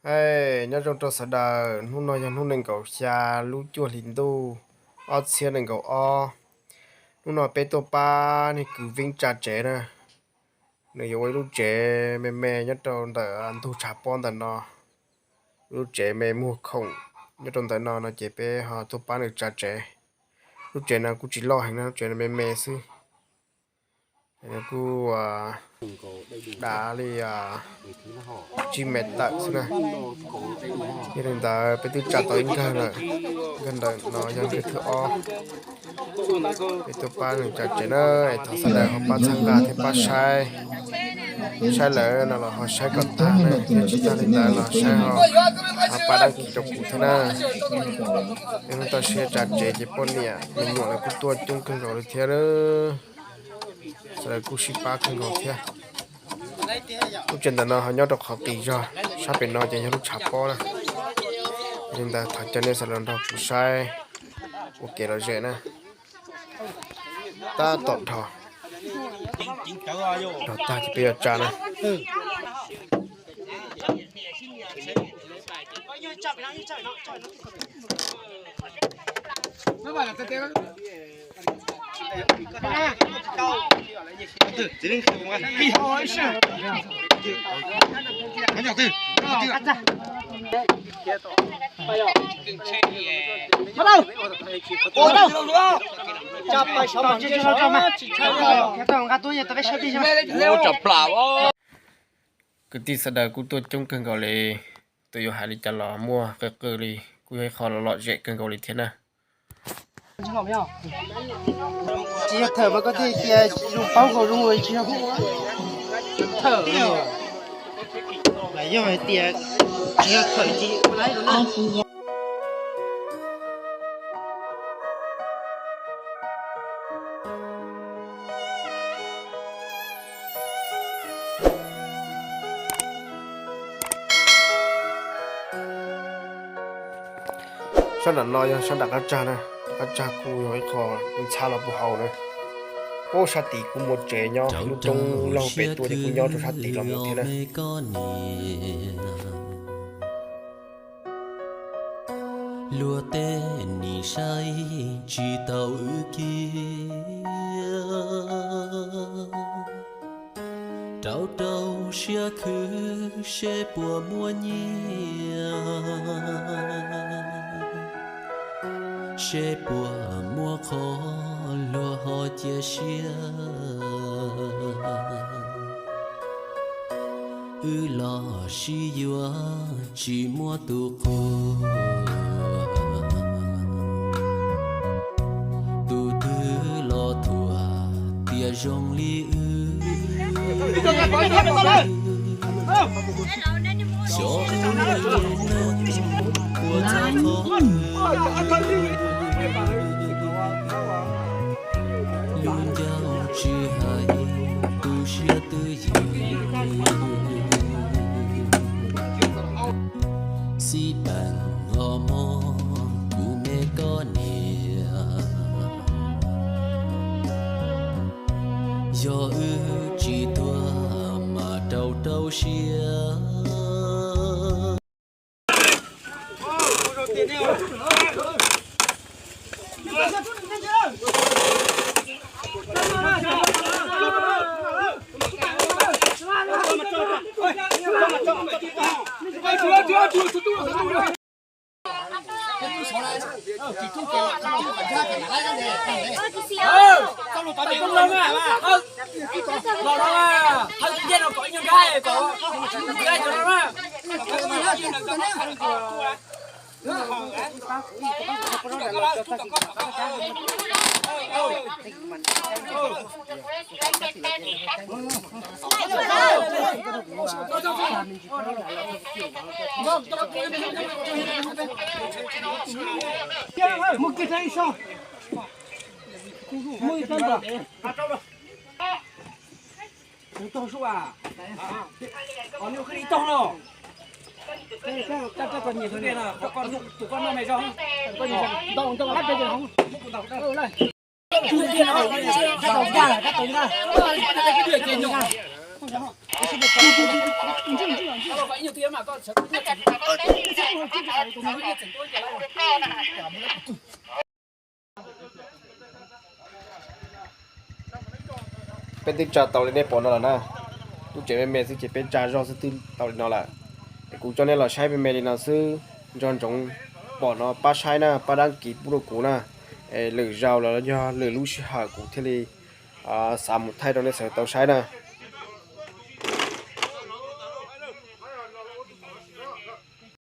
Hais nyob zoo rau sawv daws, hnub no yog hnub nees nkaum xya lub cuaj hlis ntuj ob txhiab nees nkaum ob. Hnub no peb tuaj pab niag kwv Veeb tsa tsev na. Nws yuav ua ib lub tsev me me nyob rau ntawm ntug tshav pob ntawm no. Lub tsev me muag khoom nyob rau ntawm no no ces peb ho tuaj pab nws tsa tsev. Lub tsev no kuj tsis loj heev na, lub tsev no me me xwb. Kuj dav li tsib mev tawm xwb na. Yog li ntawd peb twb tsa tau ib nkawg lawm, nkawg ntawm no yog nkawg thib ob. Peb tuaj pab nws tsa tsev na, es thov sawv daws ho pab txhawb nqa thiab pab saib, saib lawm no los ho saib kom tag na, thiab tsis tag li ntawd los saib ho pab đăng ký rau kuv thiab na. Hnub toj siab tsa tsev ces poj niam me nyuam lawv kuj tuaj coob kawg nkaus li thiab. Sawv daws kuj sib pab kawg nkaus thiab. Lub tsev ntawm no ho nyob rau qhov qis zog, sab pem no ces yog lub tshav pob na. Yog li ntawd thov caw nej sawv daws nrog kuv saib ua kev lom zem na. Tab tom dhos, dhos tag ces peb yuav tsa na. Kwv tij sawv daws kuj tuaj coob kawg nkaus li, tus yuav hais li cas los muaj qw qw li, kuj yog ib qho lom zem kawg nkaus li thiab na. Tsis yog thawm mas koj thiaj tias zoo paub nkaus zoo tsis yog thawm. Yog hais tias tsis yog thawm ces ua laib rau na. Sab nram no yog sab nram qab tsag na, qab tsag kuj yog ib qho ntxhab los puag hauv na. Ub, sab tid kuj muaj tsev nyob, lub roob laug pem tuaj ces kuj nyob rau sab tid los mus thiab na. Luag tej nim saib tsis taus wb kiag, rau rau siab khwv seb puas muaj nyiaj, seb puas muaj qhov luag ho cia siab. Wb los sib yuav tsis muaj tus quas, tus twg los thuam tias zoo li wb. Xyov wb ua txog qhov twg, lub ncauj tsis hais tu siab twj ywm. Xib peem os mog, kuv me koj niam, yog wb tsis tuag mas rau rau siab. Peb twb tsa tau li nej pom no lawm na. Lub tsev me me xwb ces peb tsa zog xwb twb tau li no lawm. Es kuv coj nej los saib me me li no xwb, nco ntsoov pom no pab saib na, pab dab kiv pub rau kuv na. Es lwm zaus los yog lwm lub sij hawm kuv thiaj li xav mus thaij rau nej sawv daws tau saib na.